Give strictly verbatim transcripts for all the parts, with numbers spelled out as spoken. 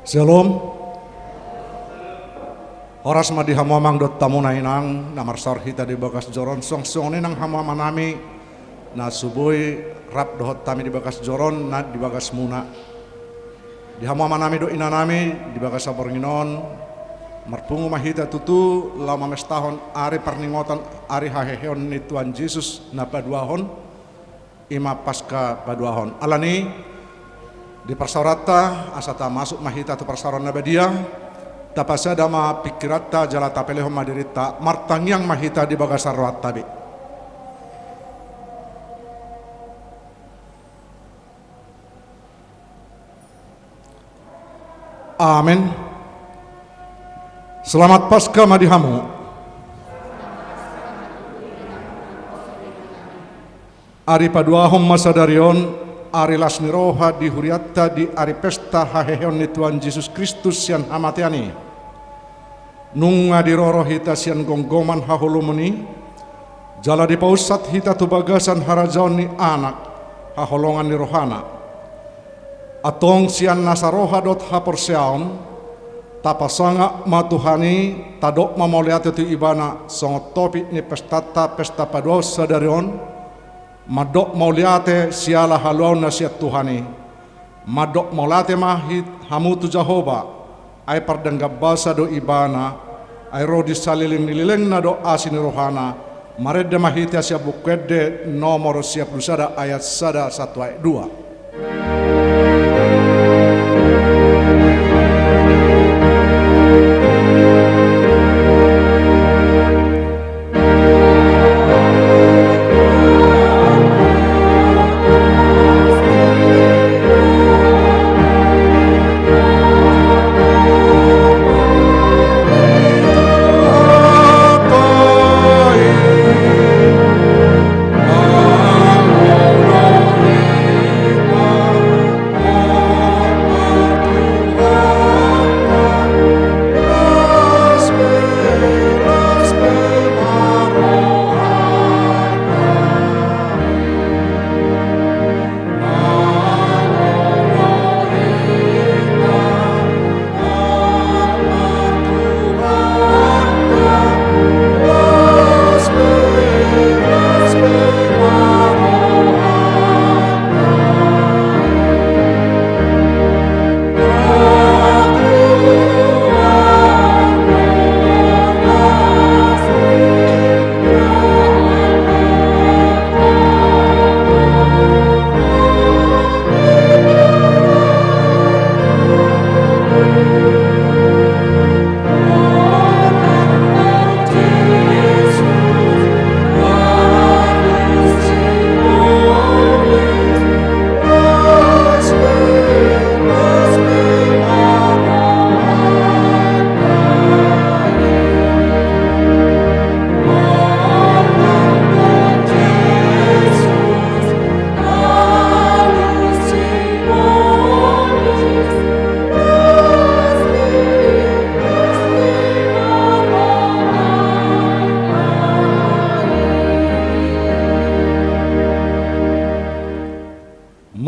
Syalom. Horas ma di hamu amang dohot hamu na inang na marsaor hita di bagas joro on, suang songon i nang hamu amanami na so boi rap dohot hami di bagas joro on, na di bagasmuna. Di hamu amanami dohot inanami di bagasan borngin on, marpungu ma hita tutu laho mamestahon ari parningotan ari haheheon ni Tuhan Jesus na paduahon, i ma Paska paduahon. Alani i, di parsaoranta asa tamasuk ma hita tu parsaoran na badia, tapasada ma pingkiranta jala tapelehon ma dirinta, martangiang ma hita di bagasan rohanta be. Amen. Selamat Paska ma di hamu. Ari paduahon ma sadari on, ari las ni roha di hurianta di ari pesta haheheon ni Tuhan Jesus Kristus sian hamatean i. Nunga diroro hita sian gomgoman haholomon i, jala dipaunsat hita tu bagasan harajaon ni Anak, haholongan ni rohana. Antong sian nasa roha dohot haporseaon, tapasangap ma Tuhan i, tadok ma mauliate tu Ibana songon topik ni pestanta, pesta paduahon sadari on, mandok mauliate siala haluaon na sian Tuhan i. Mandok mauliate ma hita, hamu tu Jahowa, ai pardenggan basa do Ibana, ai ro di saleleng ni lelengna do asi ni rohana, marende ma hita sian Buku Ende nomor sia pulu sada ayat sada sahat tu ayat dua.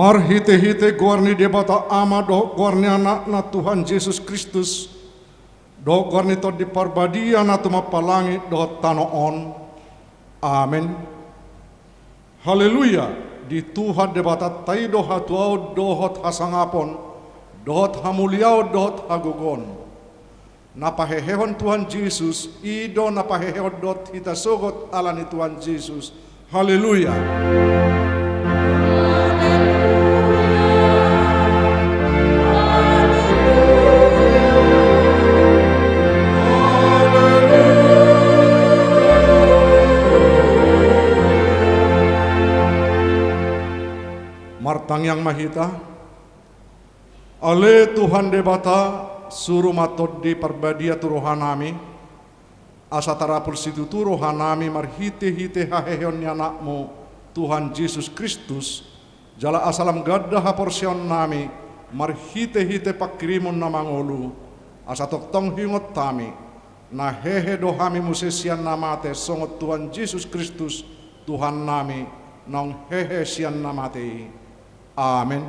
Marhitehite goar ni Debata Ama dohot goar ni Anakna Tuhan Jesus Kristus, dohot goar ni Tondi Parbadia na tumompa langit dohot tano on. Amen. Haleluya! Di Tuhan Debatanta i do hatuaon dohot hasangapon, dohot hamuliaon dohot hagogoon. Na pahehehon Tuhan Jesus, i do na pahehehon dohot hita sogot ala ni Tuhan Jesus. Haleluya! Martangiang ma hita. Ale Tuhan Debata, suru ma Tondi Parbadia tu rohanami, asa tarapul situtu rohanami marhitehite haheheon ni Anakmu, Tuhan Jesus Kristus, jala asa lam ganda haporseaonnami marhitehite pangkirimon na mangolu, asa tongtong huingot hami, na hehe do hami muse sian na mate songon Tuhan Jesus Kristus, Tuhannami, naung hehe sian na mate i. Amen.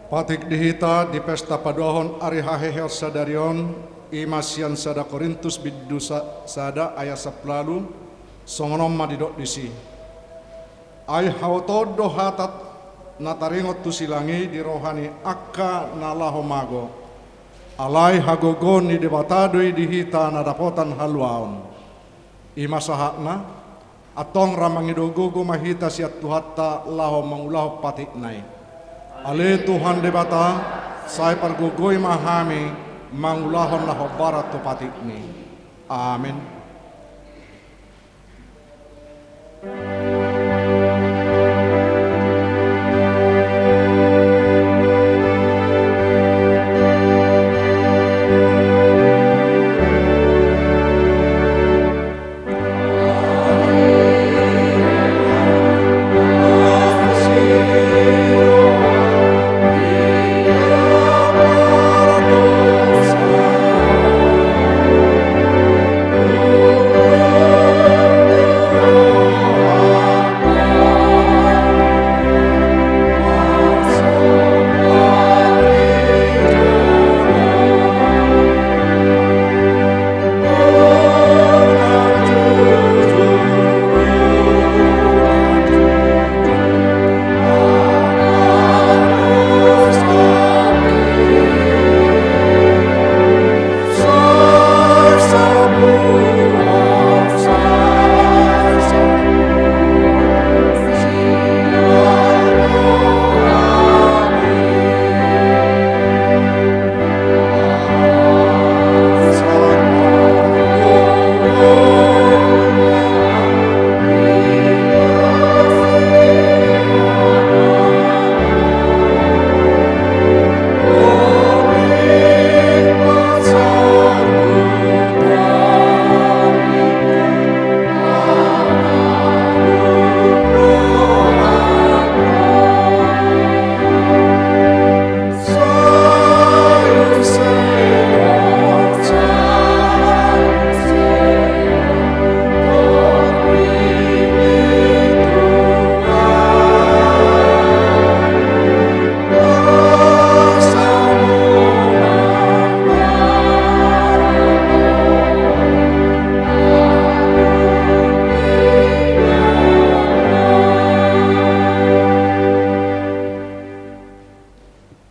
Patik di hita di pesta paduahon ari haheheon sadari on, i ma sian sada Korintus bindu sa-, sada ayat sampulu ualu, songon on ma didok disi. Ai haotoon do hata na taringot tu silang i di roha ni angka na laho mago. Alai hagogoon ni Debata do i di hita na dapotan haluaon. I ma sahatna, antong ra mangido gogo ma hita sian Tuhanta laho mangulahon patikna i. Ale Tuhan Debata, sai pargogoi ma hami mangulahon na hombar tu patikmi. Amen.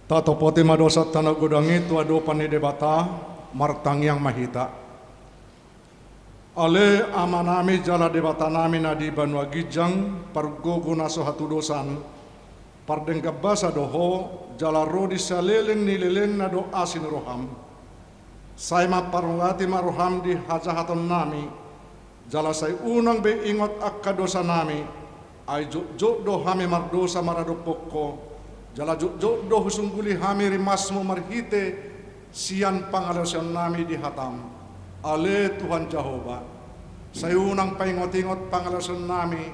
Tatopoti ma dosa tano godang i tu adopan ni Debata, martangiang ma hita. Ale Amanami jala Debatanami na di banua ginjang, pargogo na so hatudosan, pardenggan basa do Ho, jala ro di saleleng ni lelengna do asi ni roham. Sai mamparulati ma roham di hajahatonnami, jala sai unang be ingot angka dosanami, ai jotjot do hami mardosa maradophon Ho, jala jotjot do husungguli hami rimasmu marhite sian pangalaosionnami di hatam. Ale Tuhan Jahowa, sai unang paingotingot pangalaosionnami,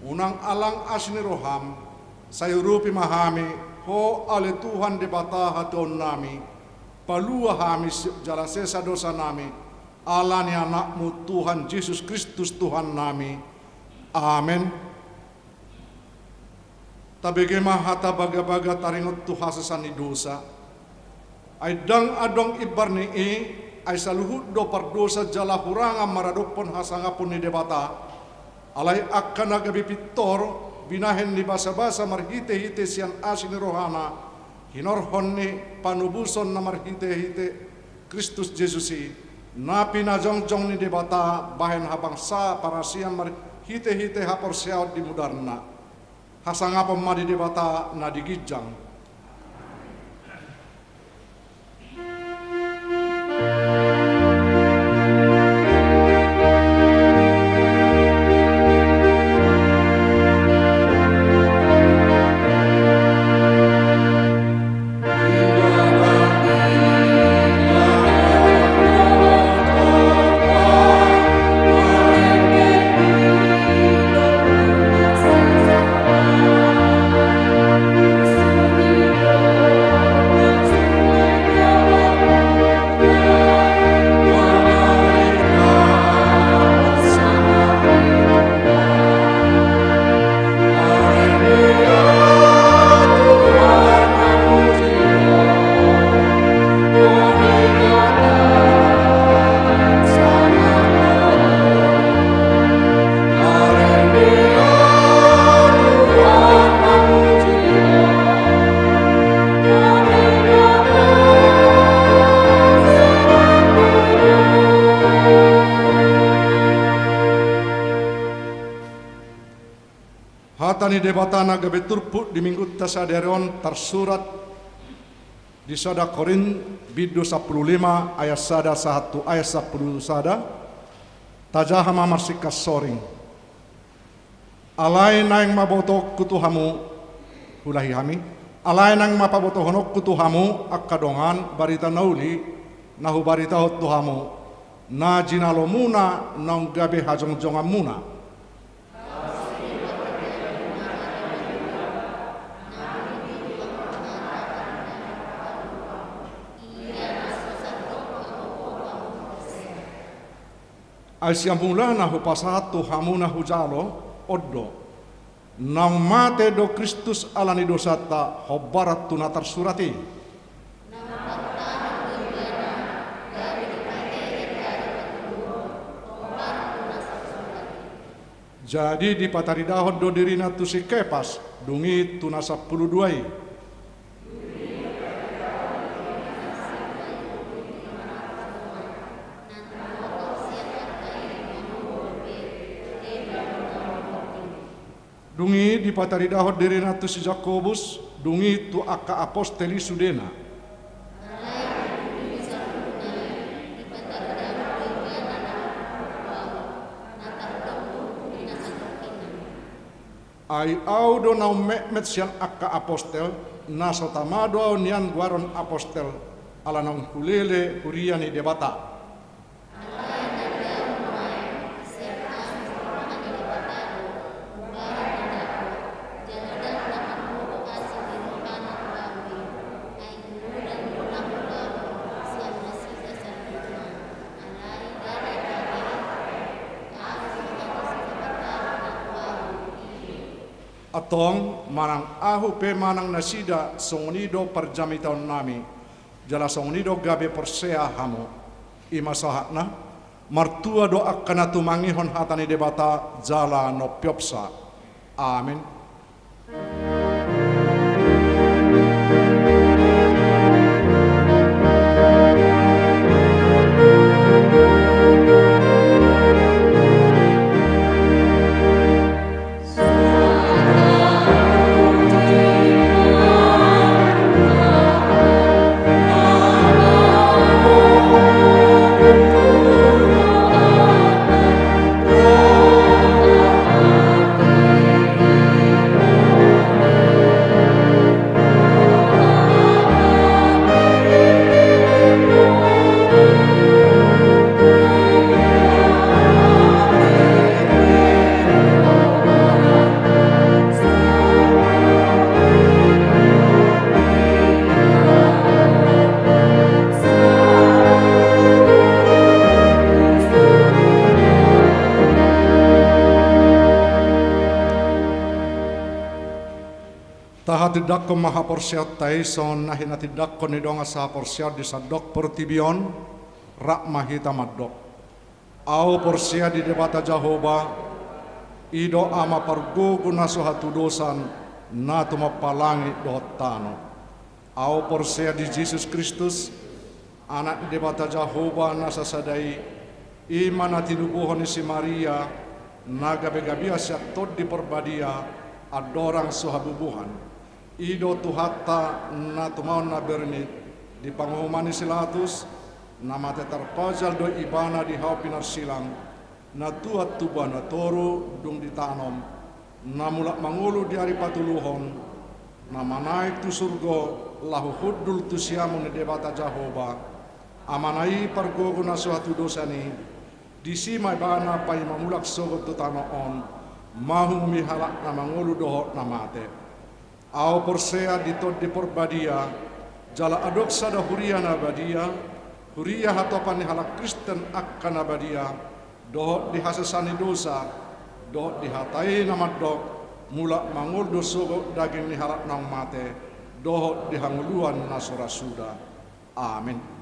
unang alang asi ni roham, sai urupi ma hami, Ho ale Tuhan Debata hatuaonnami, palua hami si-, jala sesa dosanami, ala ni Anakmu Tuhan Jesus Kristus Tuhannami. Amen. Tabege ma hata bagabaga taringot tu hasesaan ni dosa. Ai ndang adong imbar ni i, ai saluhut do pardosa jala hurangan maradophon hasangapon ni Debata. Alai angka na gabe pintor, binahen ni basabasa marhitehite sian asi ni rohana, hinorhon ni panobuson na marhitehite Kristus Jesus i, na pinajongjong ni Debata bahen habangsa parasian marhitehite haporseaon di mudarna. Hasangapon ma di Debata na di ginjang. Debata na gabe turpuk di Minggunta sadari on tarsurat di sada Korint bindu sampulu lima ayat sada sahat tu ayat sampulu sada. Tajaha ma marsingkat soring. Alai naeng ma botoonku tu hamu, huulahi hami. Alai naeng ma pabotohononku tu hamu angka dongan barita na uli na hubaritahon tu hamu, na jinalomuna naung gabe hajongjonganmuna. Ai sian mula na hupasahat tu hamu na hujalo, on do: Naung mate do Kristus ala ni dosanta, hombar tu na tarsurat i. Jadi dipataridahon do dirina tu si Kepas, dung i tu na sampulu dua i. Dung i dipataridahon dirina tu si Jakobus, dung i tu angka apostel i sudena. Ai ahu do naung metmet sian angka apostel, na so tama do ahu nian goaron apostel, ala naung hulele huria ni Debata. Antong, manang ahu pe manang nasida, songon i do parjamitaonnami, jala songon i do gabe porsea hamu. I ma sahatna. Martua do angka na tumangihon hata ni Debata jala nompiopsa. Amen. Tahatindangkon ma haporseaonta i songon na hinatindangkon ni dongan sahaporseaon di sandok portibi on. Rap ma hita mandok. Ahu porsea di Debata Jahowa, i do Ama pargogo na so hatudosan, na tumompa langit dohot tano. Ahu porsea di Jesus Kristus, Anak ni Debata Jahowa na sasada i, i ma na tinubuhon ni si Maria, na gabe gabean sian Tondi Parbadia, andorang so habubuhan. I do Tuhanta na tumaon na bernit, di panguhuman ni si Latus, na mate tarpajal do Ibana di hau pinarsilang, na tuat tu banua toru dung ditanom, na mulak mangolu di ari patoluhon, na manaek tu surgo, laho hundul tu siamun ni Debata Jahowa, Amana i pargogo na so hatudosan i, disi ma Ibana paima mulak sogot tu tano on, manguhumi halak na mangolu dohot na mate. Ahu porsea di Tondi Parbadia, jala adong sada huria na badia, huria hatopan ni halak Kristen angka na badia, dohot di hasesaan ni dosa, dohot di hata i na mandok, mulak mangolu do sogot daging ni halak naung mate, dohot di hangoluan na so ra suda. Amen.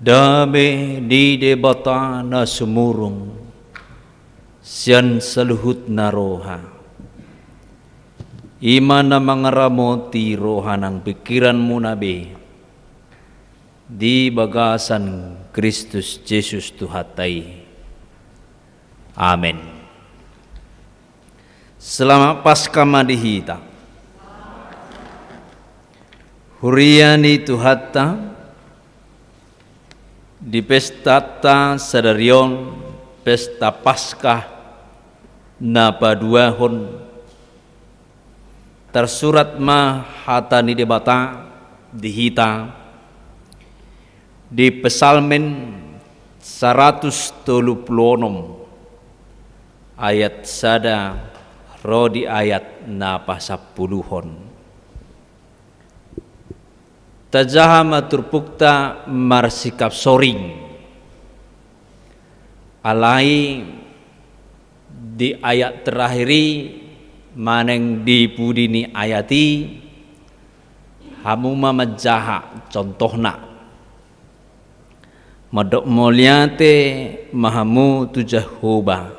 Dame ni Debata na sumurung sian saluhutna roha, i ma na mangaramoti roha nang pingkiranmuna be di bagasan Kristus Jesus Tuhanta i. Amen. Selamat Paskah ma di hita. Huria ni Tuhanta, di pestanta sadari on, pesta Paskah na paduahon, tarsurat ma hata ni Debata di hita di Psalmen saratus tolu pulu onom, ayat sada ro di ayat na pasampuluhon. Tajaha ma turpukta marsikap soring. Alai di ayat terakhir i manang di pudi ni ayat i, hamu ma manjaha contohna. Mandok mauliate ma hamu tu Jahowa,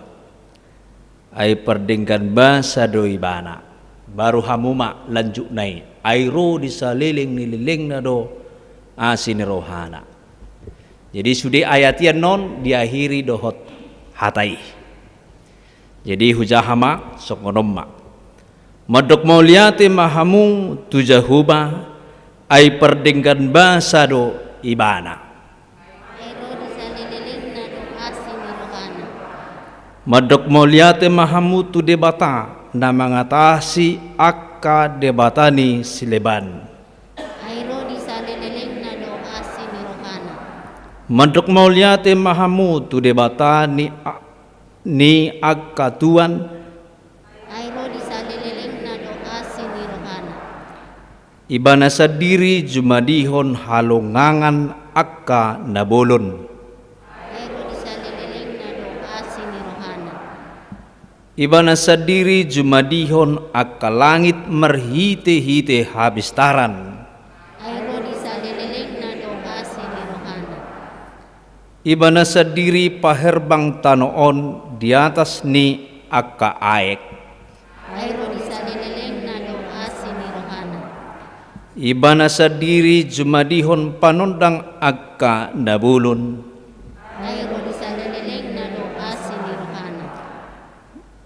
ai pardenggan basa do Ibana. Baru hamu ma lanjutna i, ai ro di saleleng ni lelengna do asi ni rohana. Jadi sude ayat i annon diakhiri dohot hata i. Jadi hujaha ma songon on ma. Mandok mauliate ma hamu tu Jahowa, ai pardenggan basa do Ibana. Ai ro di salelengna do asi ni rohana. Mandok mauliate ma hamu tu Debata na mangatasi angka debata ni sileban. Ai ro di salelengna do asi ni rohana. Mandok mauliate ma hamu tu Debata ni a-, ni angka tuan. Ai ro di salelengna do asi ni rohana. Ibana sandiri jumadihon halongangan angka na bolon. Ai ro di salelengna do asi ni rohana. Ibana sandiri jumadihon angka langit marhitehite habistaran. Ai ro di salelengna do asi ni rohana. Ibana sandiri paherbang tano on di atas ni angka aek. Ai ro di salelengna do asi ni rohana. Ibana sandiri jumadihon panondang angka na bolon. Ai ro di salelengna do asi ni rohana.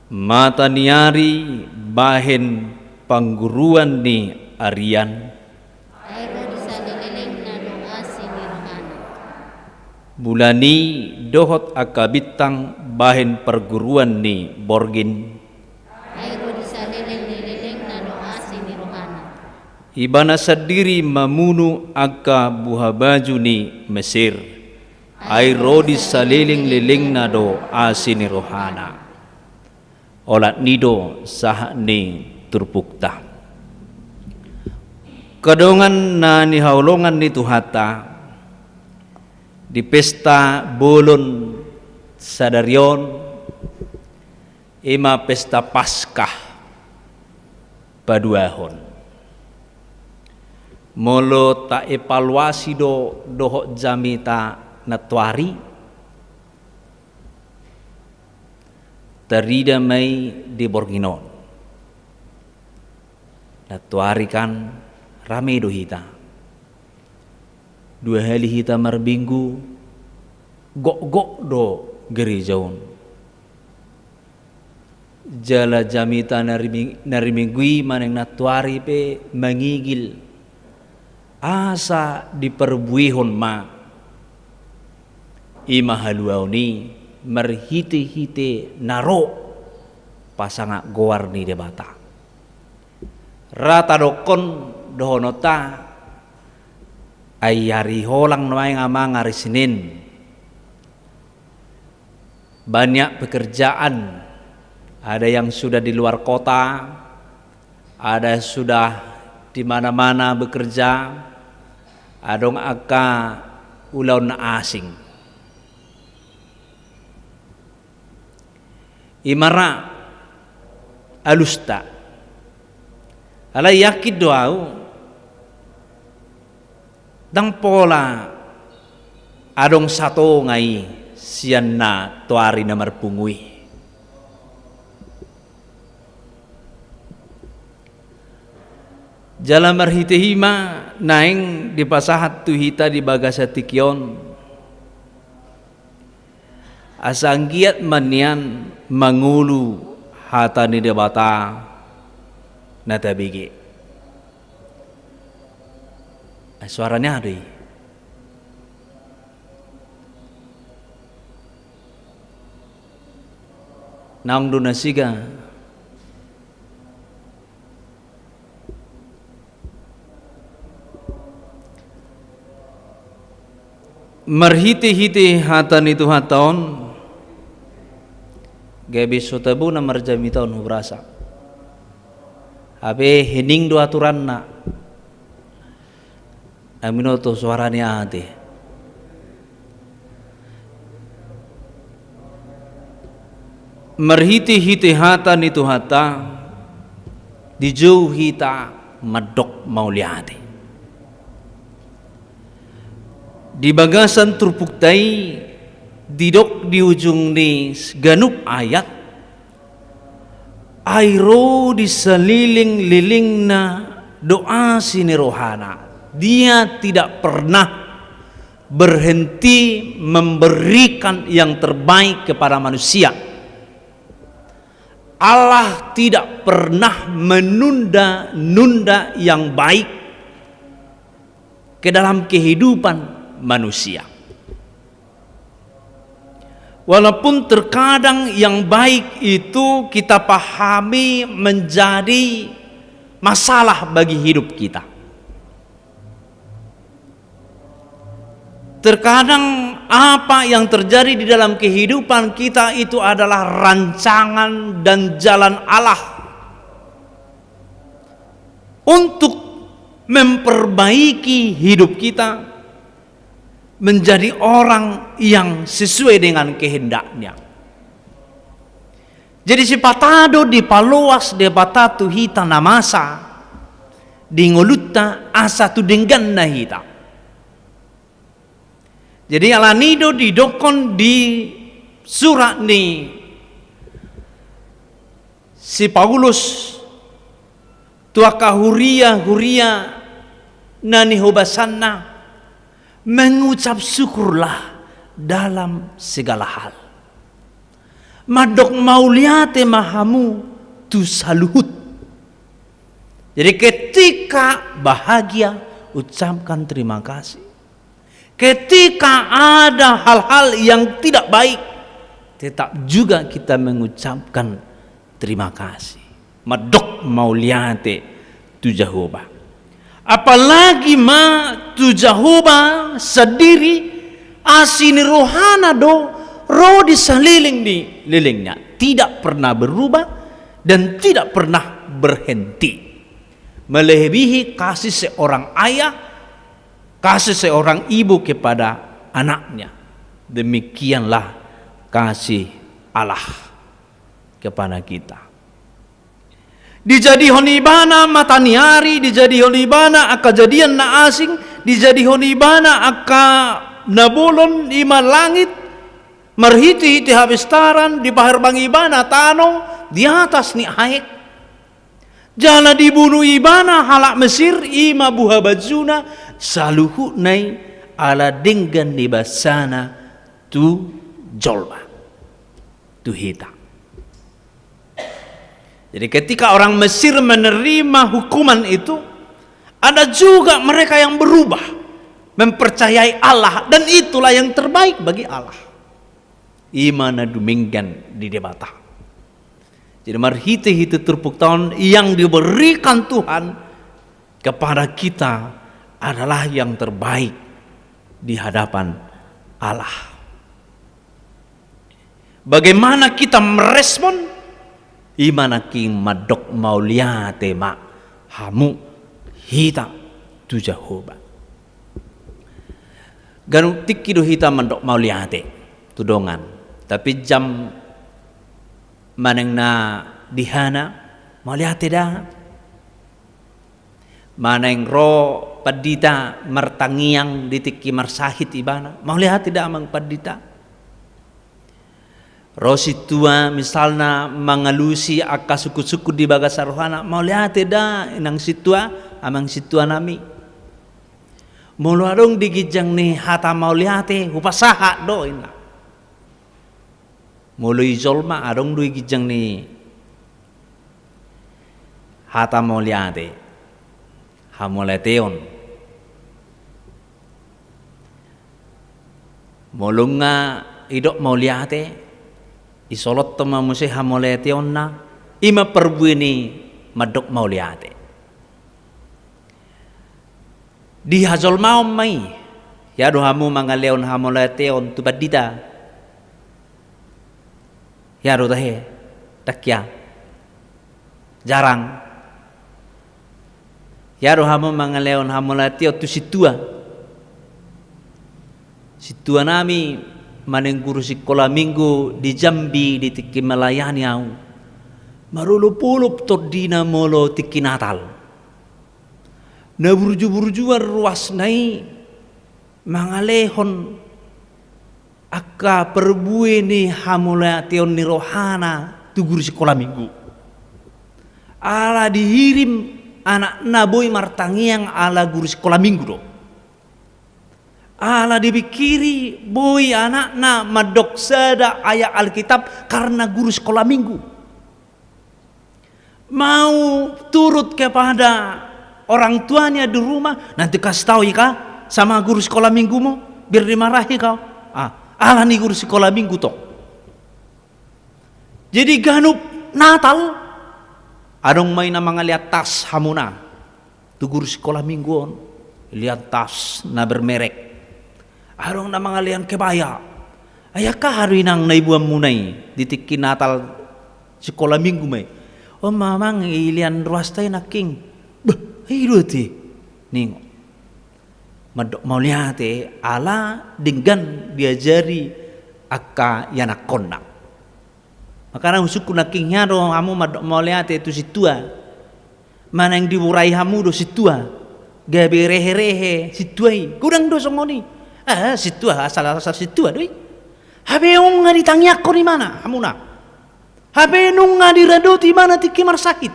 Mata ni ari bahen pangguruan ni arian. Ai ro di salelengna do asi ni rohana. Bulan i dohot angka bintang bahen parguruan ni borngin. Ai ro di saleleng ni lelengna do asi ni rohana. Ibana sandiri mamunu angka buhabaju ni Mesir. Ai ro di saleleng lelengna do asi ni rohana. Olat ni do sahat ni turpukta. Angka dongan na hinaholongan ni Tuhanta, di pesta bolon sadari on, i ma pesta Paskah paduahon. Molo taevaluasi do dohot jamita nantoari, tarida ma i di borngin on. Nantoari kan rame do hita. Dua hali hita marminggu, gokgok do gereja on. Jala jamita na ri mi-, na ri Minggu i manang nantoari pe mangigil asa diparbuehon ma i ma haluaon i marhitehite na ro pasangap goar ni Debata. Ra tadokkon dohononta, ai ari holang nuaeng amang ari Senin. Banyak pekerjaan, ada yang sudah di luar kota, ada sudah di mana-mana bekerja, adong angka ulaon na asing. I ma ra alusta. Alai yakin do ahu, ndang pola Adong satonga i sian na toari na marpungu i. Jala marhite i ma naeng dipasahat tu hita di bagasan tingki on, asa anggiat ma nian mangolu hata ni Debata na tabege. Ai suara ni aha do i? Naung do na siga. Marhite-hite hata ni Tuhanta on, gabe so tabo na marjamita on huberasa. Hape hening do aturanna. Ai binoto suara ni aha ate. Marhite-hite hata ni Tuhanta, dijou hita mandok mauliate. Di bagasan turpukta i, didok di ujung ni ganup ayat, ai ro di saliling-lilingna do asi ni rohana. Dia tidak pernah berhenti memberikan yang terbaik kepada manusia. Allah tidak pernah menunda-nunda yang baik ke dalam kehidupan manusia. Walaupun terkadang yang baik itu kita pahami menjadi masalah bagi hidup kita. Terkadang apa yang terjadi di dalam kehidupan kita itu adalah rancangan dan jalan Allah untuk memperbaiki hidup kita menjadi orang yang sesuai dengan kehendak-Nya. Jadi sipata do dipaloas Debata tu hita na masa di ngolunta asa tu dengganna hita. Jadi alani do didokkon di surat ni si Paulus tu angka huria-huria na nihobasanna, mengucap syukurlah dalam segala hal. Mandok mauliate ma hamu tu saluhut. Jadi ketika bahagia, ucapkan terima kasih. Ketika ada hal-hal yang tidak baik, tetap juga kita mengucapkan terima kasih. Mandok mauliate tu Jahowa. Apalagi ma tu Jahowa sandiri, asi ni rohana do ro di saliling ni lilingna. Tidak pernah berubah dan tidak pernah berhenti. Melebihi kasih seorang ayah, kasih seorang ibu kepada anaknya. Demikianlah kasih Allah kepada kita. Dijadihon ibana mataniari, dijadihon ibana angka jadian na asing, dijadihon ibana angka na bolon, i ma langit, marhitehite hapistaran, dipaherbangi ibana tano di atas ni aek. Jala dibunu ibana halak Mesir, i ma buhabajuna, saluhutna i ala denggan ni basana tu jolma, tu hita. Jadi ketika orang Mesir menerima hukuman itu, ada juga mereka yang berubah, mempercayai Allah, dan itulah yang terbaik bagi Allah. I ma na dumenggan di Debata. Jadi marhitehite turpukta on, yang diberikan Tuhan kepada kita adalah yang terbaik di hadapan Allah. Bagaimana kita merespon? I ma nangkin mandok mauliate ma hamu, hita, tu Jahowa. Ganup tingki do hita mandok mauliate tu dongan. Tapi jam manang na di hana, mauliate da. Manang ro pandita martangiang di tingki marsahit ibana, mauliate da amang pandita. Ro sintua misalna mangalusi angka sungkun-sungkun di bagasan rohana, mauliate da inang sintua, amang sintua nami. Molo adong di ginjang ni hata mauliate, hupasahat do inna. Molo i jolma adong do i ginjang ni hata mauliate, hamauliateon. Molo nga idok mauliate, isolothon ma muse hamauliateonna, ima parbue ni mandok mauliate. Di hajolmaon ma i, ia do hamu mangalehon hamauliateon tu pandita? Ia do tahe, dang ia. Jarang. Ia do hamu mangalehon hamauliateon tu sintua? Sintua nami manang guru sikola minggu di Jambi di tingki melayani au. Marolop-olop tondina molo tingki Natal. Na burju-burjuan ruasna i mangalehon angka parbue ni hamauliateon ni rohana tu guru sikola minggu. Ala dihirim anakna boi martangiang ala guru sikola minggu do. Ala dipingkiri boi anakna mandok sada ayat Alkitab karna guru sikola minggu. Mau turut kepada orang tuanya di rumah, nanti kasih tahu ya kak, sama guru sekolah minggumu, biar dimarahi kau. Ah, ala ni guru sekolah minggu tong. Jadi ganup Natal, adong ma i na mangalean tas hamuna tu guru sikola minggu on, ilean tas na bermerek. Adong na mangalean kebaya. Ai angka aha do inang na iboanmuna i di tingki Natal sikola minggu ma i? O mamang, ilean ruasta i nangkin. Bah, i do ate. Ninna. Mandok mauliate ala denggan diajari angka ianakkonna. Makana husungkun nangkin, ia do hamu mandok mauliate tu sintua. Manang diborai hamu do sintua, gabe rehe-rehe sintua i. Godang do songon i. Ah, sintua, asal-asal sintua do i. Hape nunga ditangiangkon ibana hamuna. Hape nunga diradoti ibana tingki marsahit.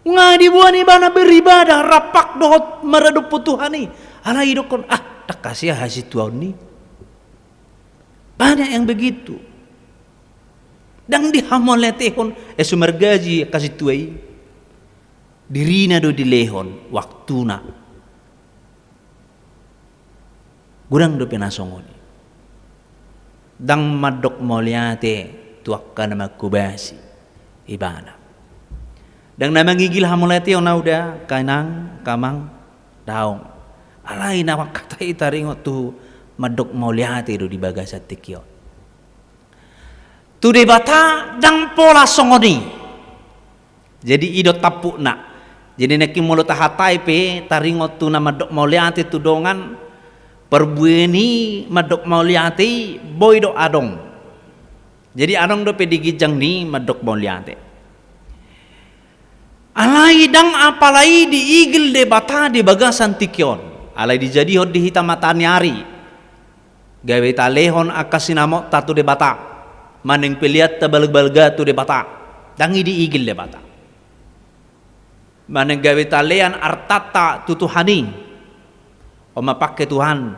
Nunga diboan ibana beribadah, rampak dohot maradophon Tuhan i. Alai didokkon, ah, dang kasi aha sintuaon i. Banyak yang begitu. Dang dihamauliatehon, eh, sumargaji angka sintua i. Dirina do dilehon waktuna. Godang dope na songon i. Dang mandok mauliate tu angka na manghobasi ibana. Dang na mangigil hamauliateon au da, angka inang, angka amang, daong. Alai na mangkatai taringot tu mandok mauliate do di bagasan tingki on. Tu Debata dang pola songon i. Jadi i do tampukna. Jadi nangkin molo tahatai pe taringot tu na mandok mauliate tu dongan, parbue ni mandok mauliate i boi do adong. Jadi adong dope di ginjang ni mandok mauliate. Alai dang apala i diigil Debata di bagasan tingki on. Alai dijadihon di hita mata ni ari. Gabe talehon angka sinamotta tu Debata. Manang peleanta balga-balga tu Debata. Dang i diigil Debata. Manang gabe talean artanta tu Tuhan i. On ma pangke Tuhan.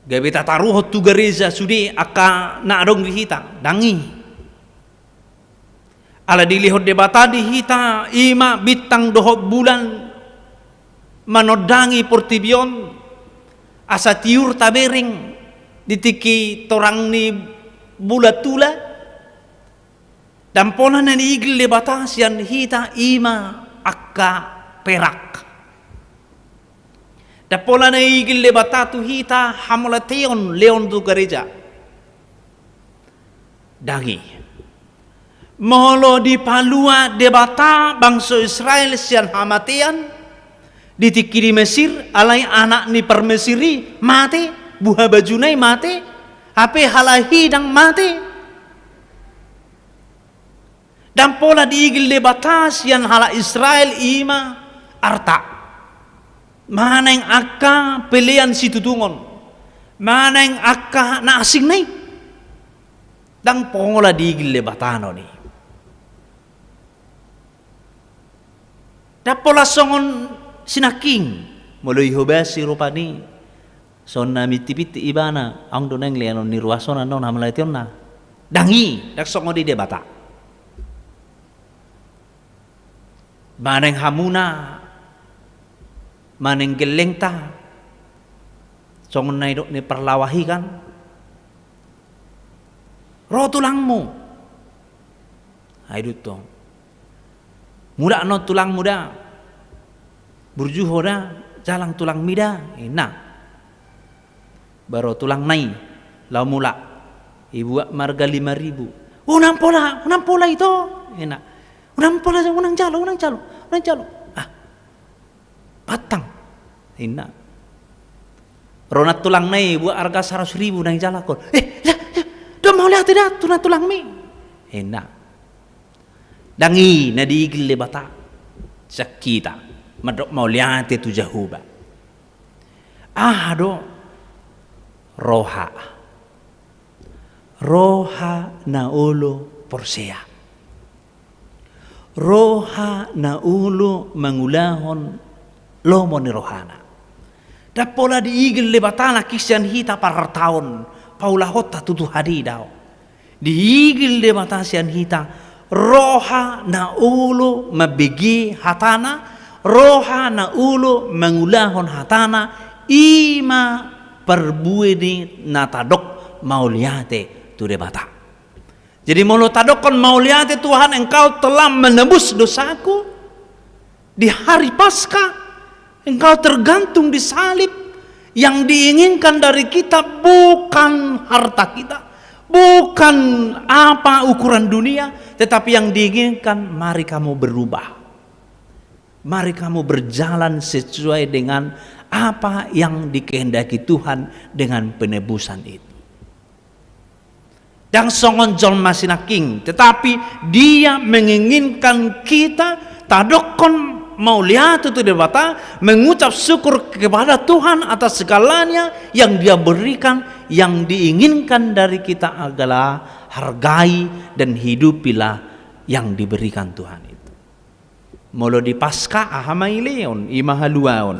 Gabe tataruhon tu gareja sude angka na adong di hita, dang i. Ala dilehon Debata di hita, i ma bintang dohot bulan manondangi portibi on, asa tiur tabereng di tingki torang ni bulan tula. Dang pola na diigil Debata sian hita i ma angka perak. Dang pola na diigil Debata tu hita hamauliateon lehon tu gareja. Dang i. Molo dipalua Debata bangso Israel sian hamatean di tingki di Mesir, alai anak ni parmesir i mate, buha bajuna i mate, hape halak i dang mate. Ndang pola diigil Debata sian halak Israel i ma arta. Manang angka pelean situtungon. Manang angka na asing na i. Ndang pola diigil Debata non i. Ndang pola songon sinangkin, molo ihobasi rupani, songon na mintipinti ibana, adong do naeng leanon ni ruas on annon hamauliateonna. Ndang i, ndang songon i Debata. Manang hamuna, manang gellengta, songon na nidok ni parlawah i kan. Ro tulangmu. Ai dung tong. Mulak non tulangmu da. Burju ho da, jalang tulangmi da, ninna. Baru tulangna i, laho mulak. Ibuat ma arga lima ribu. Unang pola, unang pola ito, ninna. Unang pola, unang jalo, unang jalo, unang jalo. Ah, pantang, ninna. Ro nang tulangna i, ibuat arga saratus ribu naeng jalahon. Eh, da, da, da mauliate da tu nang tulangmi, ninna. Ndang i na diigil Debata sian hita mandok mauliate tu Jahowa. Aha do? Roha. Roha na olo porsea. Roha na olo mangulahon lomo ni rohana. Ndang pola diigil Debata nangkin sian hita parhartaon, paulahonta tu Tuhan i, daong. Diigil Debata sian hita roha na olo mambege hatana, roha na olo mangulahon hatana, i ma parbue ni na tadok mauliate tu Debata. Jadi molo tadokkon mauliate Tuhan, Engkau telah menebus dosaku, di hari Paskah, Engkau tergantung di salib, yang diinginkan dari kita bukan harta kita, bukan apa ukuran dunia, tetapi yang diinginkan mari kamu berubah. Mari kamu berjalan sesuai dengan apa yang dikehendaki Tuhan dengan penebusan itu. Ndang songon jolma sinangkin, tetapi Dia menginginkan kita tadokkon mauliate tu Debata, mengucap syukur kepada Tuhan atas segalanya yang Dia berikan, yang diinginkan dari kita adalah hargai dan hidupilah yang diberikan Tuhan itu. Molo di Paskah, aha ma dileon? I ma haluaon.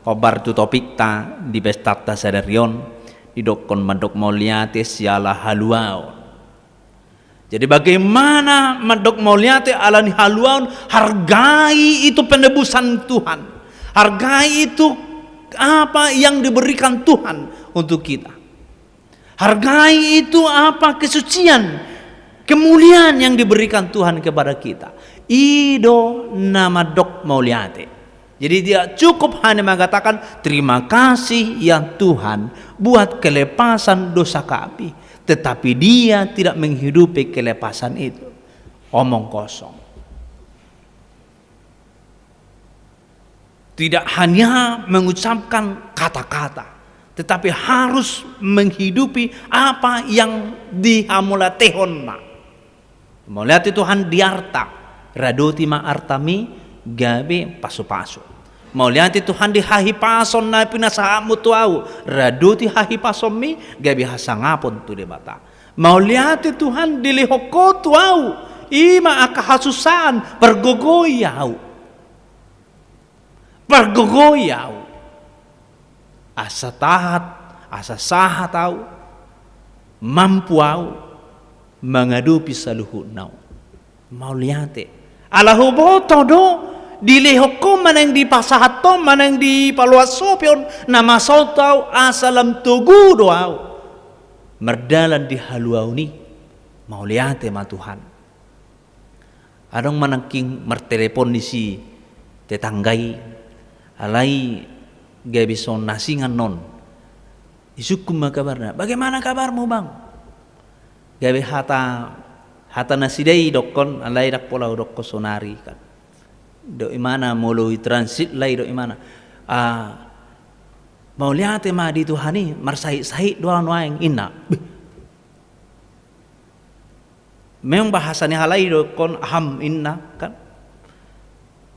Hombar tu topikta di pestanta sadari on, didokkon mandok mauliate siala haluaon. Jadi bagaimana mandok mauliate ala ni haluaon? Hargai itu penebusan Tuhan. Hargai itu apa yang diberikan Tuhan untuk kita. Hargai itu apa kesucian, kemuliaan yang diberikan Tuhan kepada kita. I do na mandok mauliate. Jadi tidak cukup hanya mengatakan, "Terima kasih ya Tuhan buat kelepasan dosa kami." Tetapi dia tidak menghidupi kelepasan itu. Omong kosong. Tidak hanya mengucapkan kata-kata, tetapi harus menghidupi apa yang dihamauliatehonna. Mauliate Tuhan di arta, radoti ma artami gabe pasupasu. Mauliate Tuhan di hahipason na pinasahatmu tu ahu, radoti hahipasonmi gabe hasangapon tu Debata. Mauliate Tuhan dilehon Ho tu ahu, i ma angka hasusaan, pargogoi ahu. Pargogoi ahu. Asa tahat, asa sahat ahu. Mampu ahu mangadopi saluhutna on. Mauliate. Ala huboto do, dilehon Ho manang dipasahat Ho manang dipaloas Ho pe on na masaut ahu, asa lam togu do ahu mardalan di haluaon i. Mauliate ma Tuhan. Adong ma nangkin martelepon disi tetangga i, alai gabe songon na asing annon. Disungkun ma kabarna, "Bagaimana kabarmu, Bang?" Gabe hata, hata nasida i dokkon, alai ndang pola hudokkon sonari kan. Dok imana molo i transit lai dok imana. Ah, mauliate ma di Tuhan i, marsahit-sahit do ahu nuaeng, ninna. Beh. Memang bahasa ni halai dohonon ham inna, kan?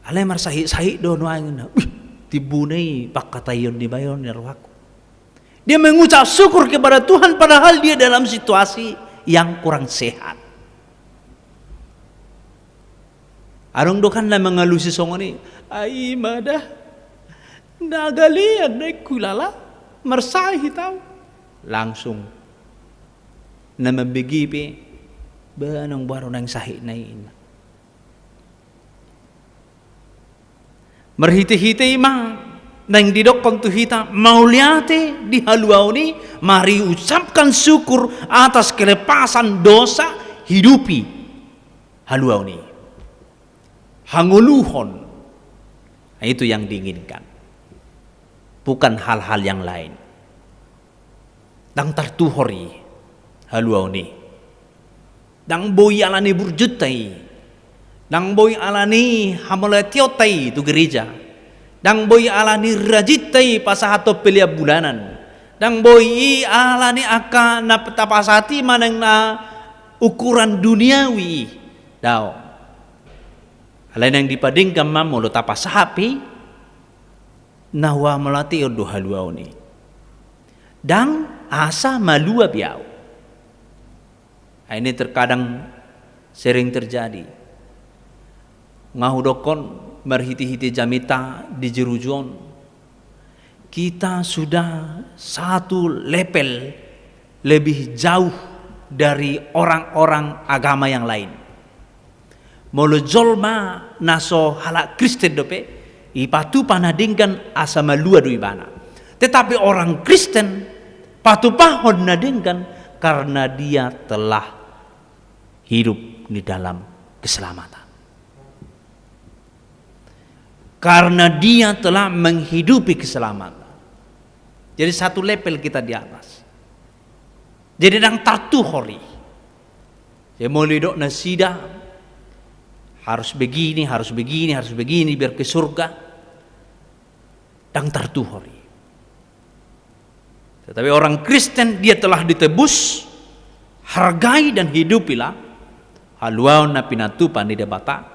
Alai marsahit-sahit do nuaeng inna. Wih, timbuna i pangkataion ni bayo ni rohangku. Dia mengucap syukur kepada Tuhan padahal dia dalam situasi yang kurang sehat. Adong do kan na mangalusi songon i, ai mada, na galean na ingkon hulala, marsahit au. Langsung na mambege pe, ba naung baru naeng sahit na i. Marhite-hite i ma naeng didokkon tu hita mauliate di haluaon i, mari ucapkan syukur atas kelepasan dosa, hidupi haluaon i. Hangoluhon. Nah, itu yang diinginkan. Bukan hal-hal yang lain. Ndang tartuhor i haluaon i. Ndang boi ala ni burjuta i. Ndang boi ala ni hamauliateonta i tu gereja. Ndang boi ala ni rajinta i pasahathon pelean bulanan. Ndang boi i ala ni angka na tapasahat i manang na ukuran duniawi i. Daong. Alai naeng dipadenggan ma molo tapasahat pe i, na huhamauliateon do haluaon i. Ndang asa malua be au. Nah, ini terkadang sering terjadi. Nga hudokkon marhite-hite jamita di Jeruju on. Kita sudah satu level lebih jauh dari orang-orang agama yang lain. Molo jolma na so halak Kristen dope, ipatupa na denggan asa malua do ibana. Tetapi orang Kristen patupahon na denggan karena dia telah hidup di dalam keselamatan. Karena dia telah menghidupi keselamatan. Jadi satu level kita di atas. Jadi ndang tartuhor i. Jadi molo didok nasida harus begini, harus begini, harus begini biar ke surga. Ndang tartuhor i. Tetapi orang Kristen, dia telah ditebus, hargai dan hidupilah haluaon na pinatupa ni Debata,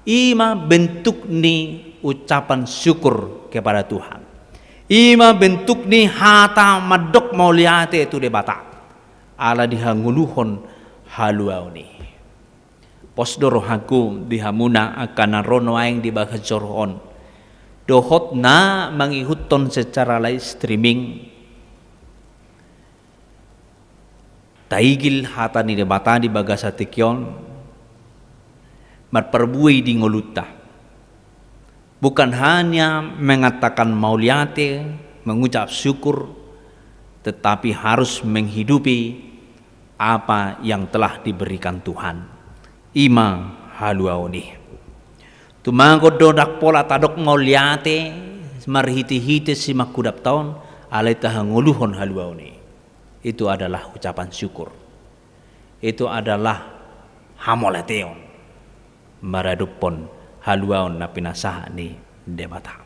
i ma bentuk ni ucapan syukur kepada Tuhan. I ma bentuk ni hata mandok mauliate tu Debata. Ala dihangoluhon haluaon i. Pos do rohangku di hamuna angka na ro nuaeng di bagas joro on. Dohot na mangihuthon secara live streaming. Taigil hata ni Debata di bagasan tingki on. Marparbue i di ngolunta. Bukan hanya mengatakan mauliate, mengucap syukur, tetapi harus menghidupi apa yang telah diberikan Tuhan. I ma haluaon i. Tumagon do ndang pola tadok mauliate marhite-hite simangkudapta on, alai tahangoluhon haluaon i. Itu adalah ucapan syukur. Itu adalah hamauliateon maradophon haluaon na pinasahat ni Debata.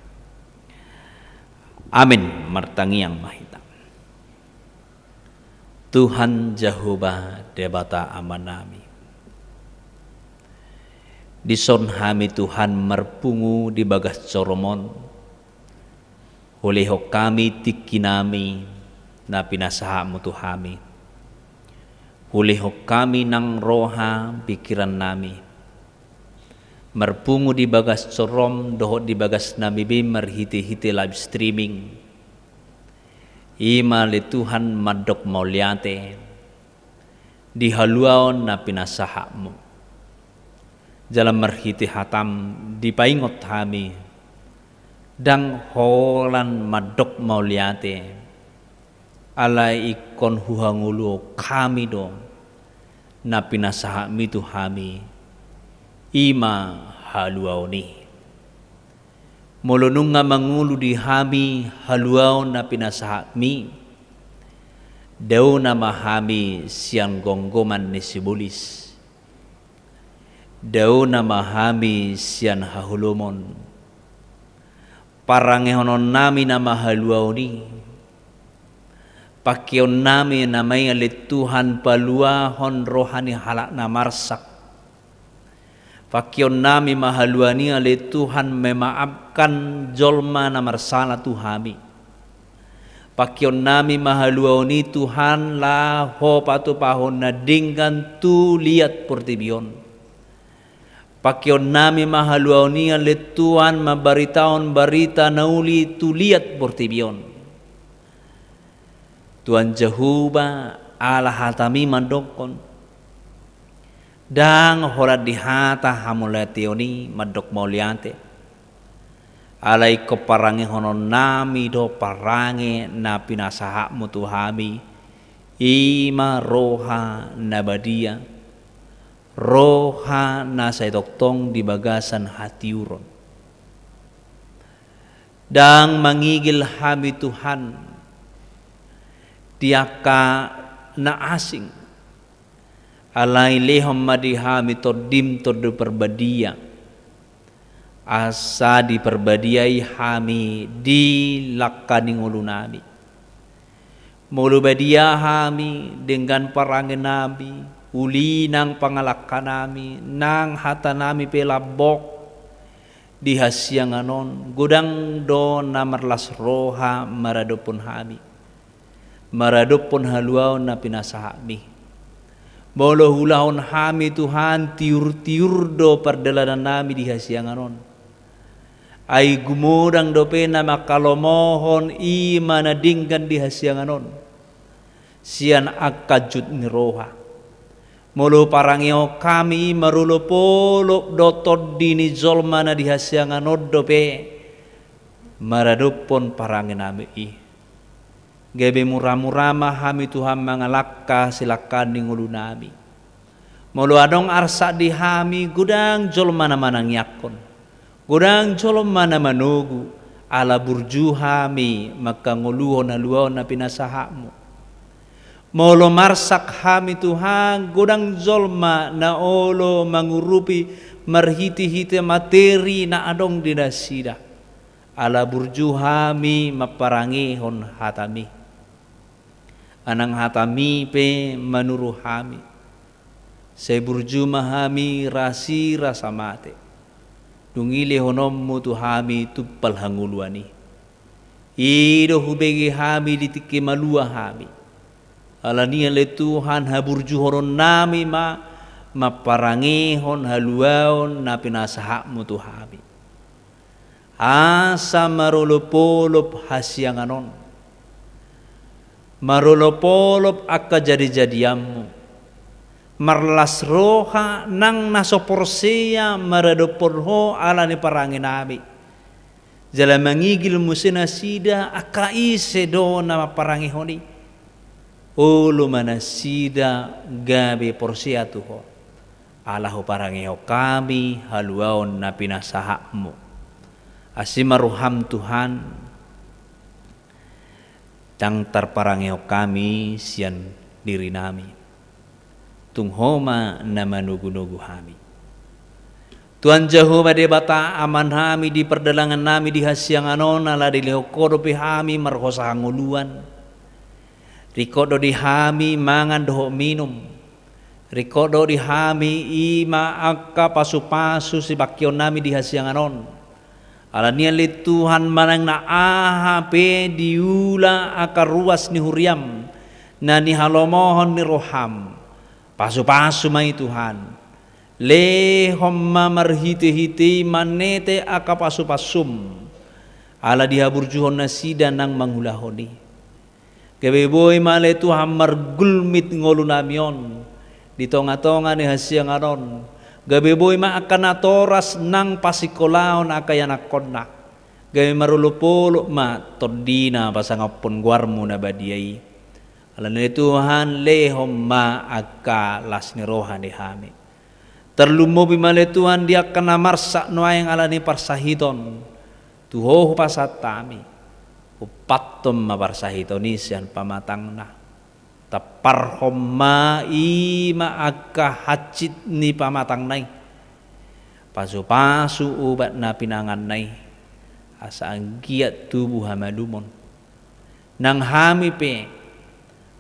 Amin. Martangiang ma hita. Tuhan Jahowa Debata Amanami, dison hami Tuhan marpungu di bagas joroMon. Hulehon hami tingkinami na pinasahatMu tu hami. Hulehon hami nang roha pingkirannami. Marpungu di bagas joroM dohot di bagasnami be marhite-hite live streaming. I ma ale Tuhan mandok mauliate di haluaon na pinasahatMu. Jala marhite hataM dipaingot hami, ndang holan mandok mauliate, alai ingkon huhangoluhon hami do na pinasahatMi tu hami, i ma haluaon i. Molo nunga mangolu di hami haluaon na pinasahatMi, daona ma hami sian gomgoman ni sibolis. Daona ma hami sian haholomon. Parangehononnami nama haluaon i. Pangkeonnami nama i ale Tuhan paluahon roha ni halak na marsak. Pangkeonnami ma haluaon i ale Tuhan memaafkan jolma na marsala tu hami. Pangkeonnami ma haluaon i Tuhan laho patupahon na denggan tu liat portibi on. Pangkeonnami ma haluaon i ale Tuhan mambaritahon barita na uli tu liat portibi on. Tuhan Jahowa, ala hatami mandokkon, ndang holan di hata hamauliateon i mandok mauliate. Ala ingkon parangehononnami do parange na pinasahatmu tu hami, i ma roha na badia, roha na sai tongtong di bagasan hatiuron. Ndang mangigil hami Tuhan di angka na asing. Alai lehon ma di hami Tondim Tondi Parbadia, asa diparbadiai hami di langka ni ngolunami. Molo badia hami denggan parangenami, uli nang pangalangkanami, nang hatanami pe lambok di hasiangan on, godang do na marlas roha maradophon hami, maradophon haluaon na pinasahatmi. Molo huulahon hami Tuhan tiur-tiur do pardalanannami di hasiangan on, ai gumodang dope na manghalomohon i ma na denggan di hasiangan on sian angka jut ni roha. Molo parangehon hami i marolopolop do tondi ni jolma na di hasiangan on dope maradophon parangenami i. Gabe muramura ma hami Tuhan mangalangka silangkaan ni ngolunami. Molo adong arsak di hami godang jolma na manangiangkon, godang jolma na manogu, ala burju hami manghangoluhon haluaon na pinasahatmu. Molo marsak hami Tuhan godang jolma na olo mangurupi marhitehite materi na adong di nasida. Ala burju hami mamparangehon hatami. Ai nang hatami pe manuru hami. Sai burju ma hami rasi rasa mate. Dung i lehononmu tu hami tumpal hangoluan i. I do hubege hami di tingki malua hami. Alani ale Tuhan haburjuhononnami ma mamparangehon haluaon na pinasahatmu tu hami. Asa marolopolop hasiangan on, marolopolop angka jadijadianmu, marlas roha nang na so porsea maradophon ho ala ni parangenami. Jala mangigil muse nasida angka ise do na mamparangehon i. Olo ma nasida gabe porsea tu ho. Ala huparangehon hami haluaon na pinasahatmu. Asi ma roham Tuhan, ndang tarparangehon hami sian dirinami. Tung ho ma na manogunogu hami. Tuhan Jahowa Debata Amanami, di pardalangannami di hasiangan on ala dilehon ho dope hami marhosa hangoluan. Ringkot do di hami mangan dohot minum. Ringkot do di hami i ma angka pasupasu sipangkeonnami di hasiangan on. Alani ale Tuhan manang na aha pe diula angka ruas ni huriam na nihalomohon ni roham. Pasupasu ma i Tuhan. Lehon ma marhitehite i manete angka pasupasum. Ala dihaburjuhon nasida nang mangulahon i. Gabe boi ma ale Tuhan margulmit ngolunami on di tongatonga ni hasiangan on. Gabe boi ma angka natoras nang pasingkolaon angka ianakkonna. Gabe marolopolop ma tondina pasangaphon goarmu na badia i. Alani ale Tuhan lehon ma angka las ni roha di hami. Tarlumobi ma ale Tuhan di angka na marsak nuaeng ala ni parsahiton. Tu ho hupasahat hami. Umpathon ma parsahiton i sian pamatangna. Tamparhon ma i ma angka hansit ni pamatangna i. Pasupasu ubat na pinanganna i. Asa anggiat tubu hamalumon. Nang hami pe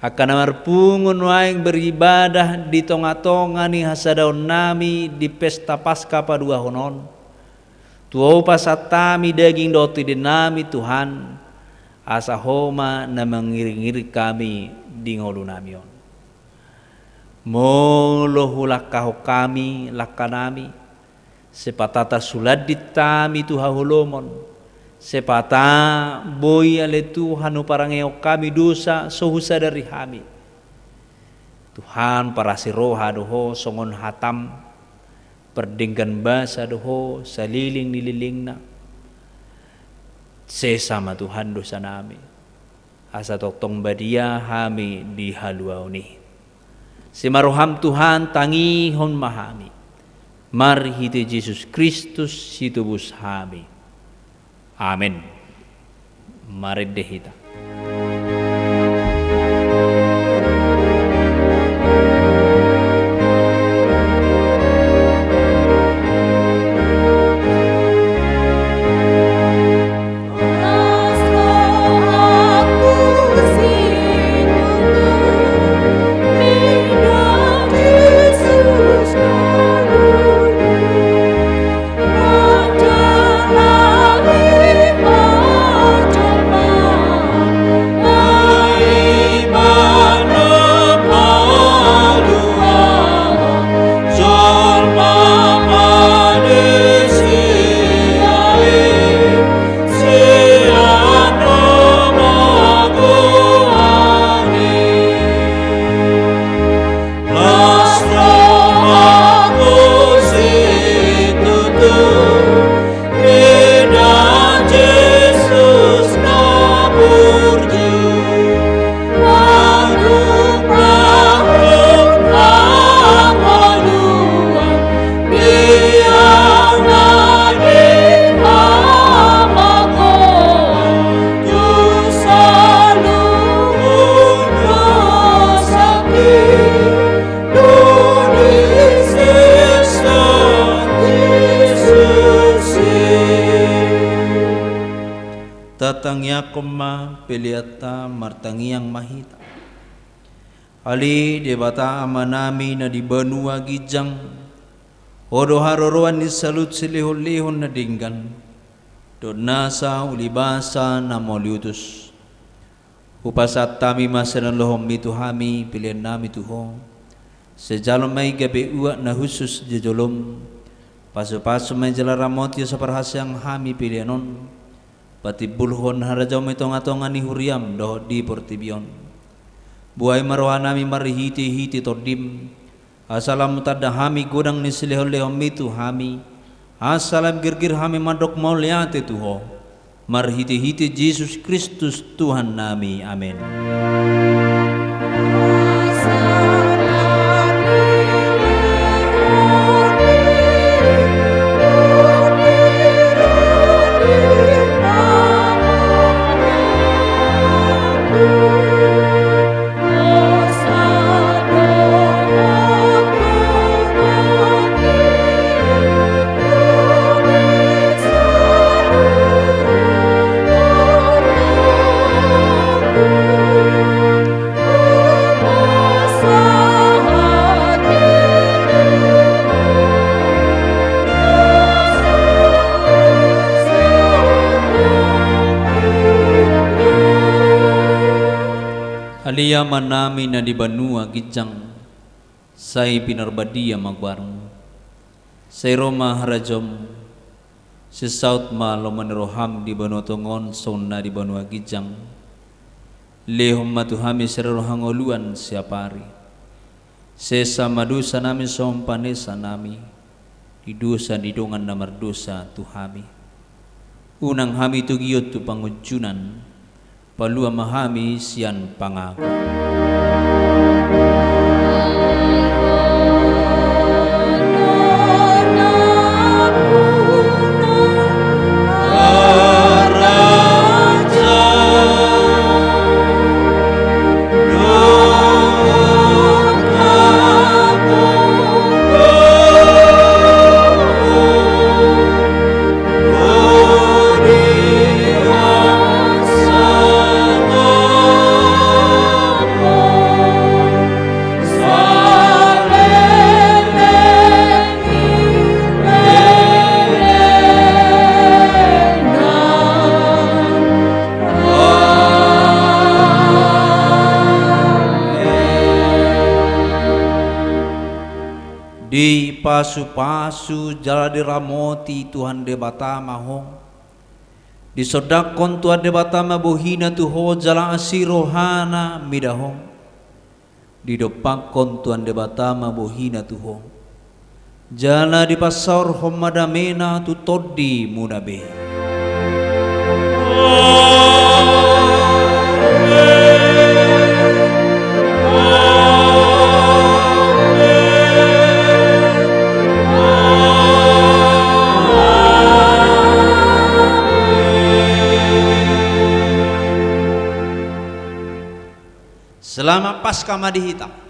Angka na marpungu nuaeng beribadah di tonga-tonga ni hasadaonnami di pesta Paska paduahon on, tu Ho pasahat hami daging dohot sidendennami, Tuhan, asa Ho ma na mangiring-iring hami di ngolunami on. Molo hulangkahon hami langkanami, sepata tasulandit hami tu haholomon, sepata boi ale Tuhan huparangehon hami dosa so husadari hami. Tuhan, parasi roha do Ho songon hatam, pardenggan basa do Ho saleleng ni lelengna. Sesa ma Tuhan dosanami, asa tongtong badia hami di haluaon i. Sai ma roham Tuhan, tangihon ma hami. Marhite Jesus Kristus sitobus hami. Amen. Marende hita. Tatangiangkon ma peleanta, martangiang ma hita. Ale Debata Amanami na di banua ginjang, Ho do haroroan ni saluhut silehon-lehon na denggan, dohot nasa ulibasa na mauliutus. Hupasahat hami ma sian na nilomomi tu hami peleannami tu Ho. Sai jalo ma i gabe uap na hushus di jolom. Pasupasu ma i jala ramoti asa parhaseang hami pelean on patimbulhon harajaonmu di tonga-tonga ni huriam dohot di portibi on. Buhai ma rohanami marhite-hite Tondim, asa lam tanda hami godang ni silehon-lehonmi tu hami, asa lam girgir hami mandok mauliate tu Ho. Marhite-hite Jesus Kristus Tuhannami. Amen. Ale Amanami na di banua ginjang, sai pinarbadia ma goarmu. Sai ro ma harajaonmu. Sai saut ma lomo ni roham di banua tonga on songon na di banua ginjang. Lehon ma tu hami sadari on hangoluan siapari. Sesa ma dosanami songon panesanami di dosa ni dongan na mardosa tu hami. Unang hami togihon tu pangunjunan, palua ma hami sian pangago. Dipasupasu jala diramoti Tuhan Debata ma ho. Disondangkon Tuhan Debata ma bohina tu ho jala asi rohana mida ho. Didompakkon Tuhan Debata ma bohina tu ho. Jala dipasaorhon ma damena tu tondimuna be. Selamat Paskah ma di hita.